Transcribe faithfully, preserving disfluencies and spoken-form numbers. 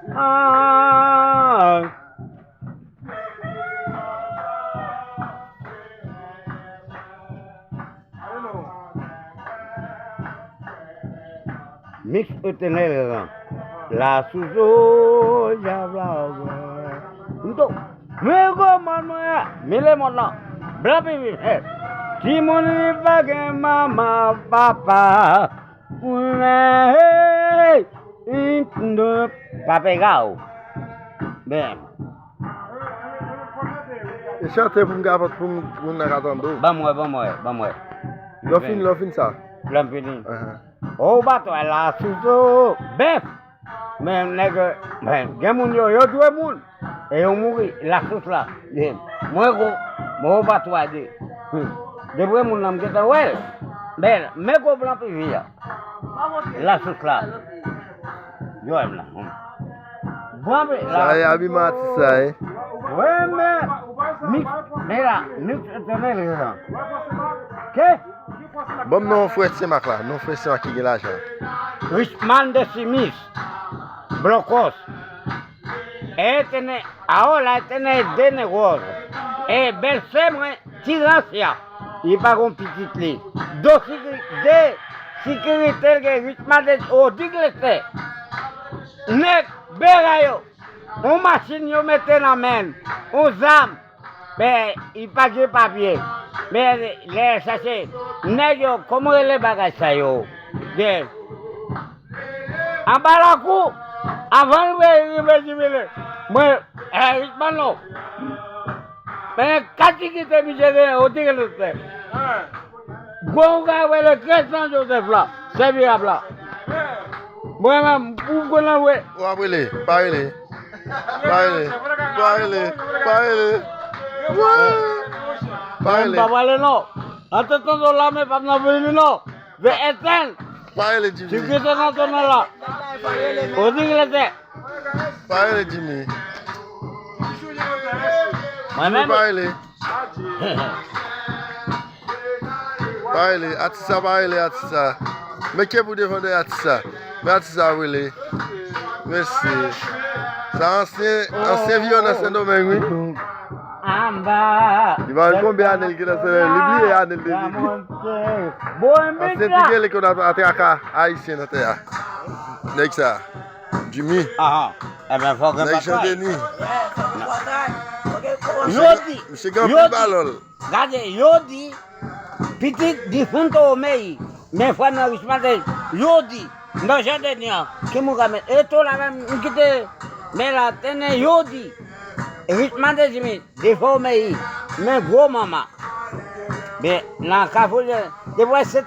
Ah. Mix Eternel, la sou zo, diab la. Mto, men gwo mòn mwen a, men lemond lan. Blan pi viv, eh. Timoun li pa gen manman, papa. Wi, men, hey, hey, papa e gaw. Ben. E chante pou m ka, pou m, pou moun nan ka tande w. Ban m wè, ban m wè, ban m wè. Lè w fin, lè w fin sa. Lè m fini. Ahan. O batwa la sou zo bèf. Men nèg, men gen moun yo, yo dwe moun. E yo mouri, lasous la. Mwen gwo, mwen o batwa de. Hmm. Depre moun nan m gentan wè l. Men, men gwo blan pi vi a. Lasous la. Yo wè m la. Hmm. Bon, men la. Sa e abiman atis la, e. Wi, men, mix, men la, mix Eternel, la. Ke? Ban m non frè Senmak la, non frè Senmak ki gen lajan. Richman de Simis, Blokòs. Etene, aola etene de negros. E bèlsè mwen, Tiransya, li pa gon pitit li. Do siki-, de sikirite l gen Richman de Odiglese. Nèg bera yo, yon machin yo mete nan men l, yon zam. Men, li pa gen papye. Men, lè chache, nèg yo, kòman rele bagay sa yo? Gen. Anba lakou, avan l rive, rive Jimile. Mwen, eh, Richman non. Men, kat ki kite misye gen, o tire l fè. Gwo ou ka wè le Krestan Joseph la, sèvi ap la. Mwen menm, ou konnen vre. W ap rele, pa rele. Pa rele, pa rele, pa rele. Wouy! Pa rele. M pa prale non. An te tande w la, men pa m nan vini non. Ve etèn. Pa rele Jimmy. Ti kite nan tonè la. O di ki lete. Pa rele Jimmy. Mwen menm. Pa rele. Pa rele, atis sa pa rele, atis sa. Men ke pou defann atis sa. Men atis sa rele. Mesye. Sa ansyen, ansyen vyolè Sendomeng, wi. Anba. Li pa konn konbyen ane l gen nan Sendomeng. Li bliye ane l te vini. Ansyen ti gen lekòl atraka ayisyen nan tè a. Nèg sa. Jimmy. Aha. Ebyen, fò gen patway. Nèg Jan Deni. Yo di, misye gen anpil balòl. Gade, yo di, pitit difunto Omeyi. Men frè mwen Richman te, yo di, nan Jan Deni an, ki moun ka met, e to la menm, m kite, men la, tene, yo di, Richman te di, men, defann Omeyi, men gwo manman. Men, nan kafou, te wè se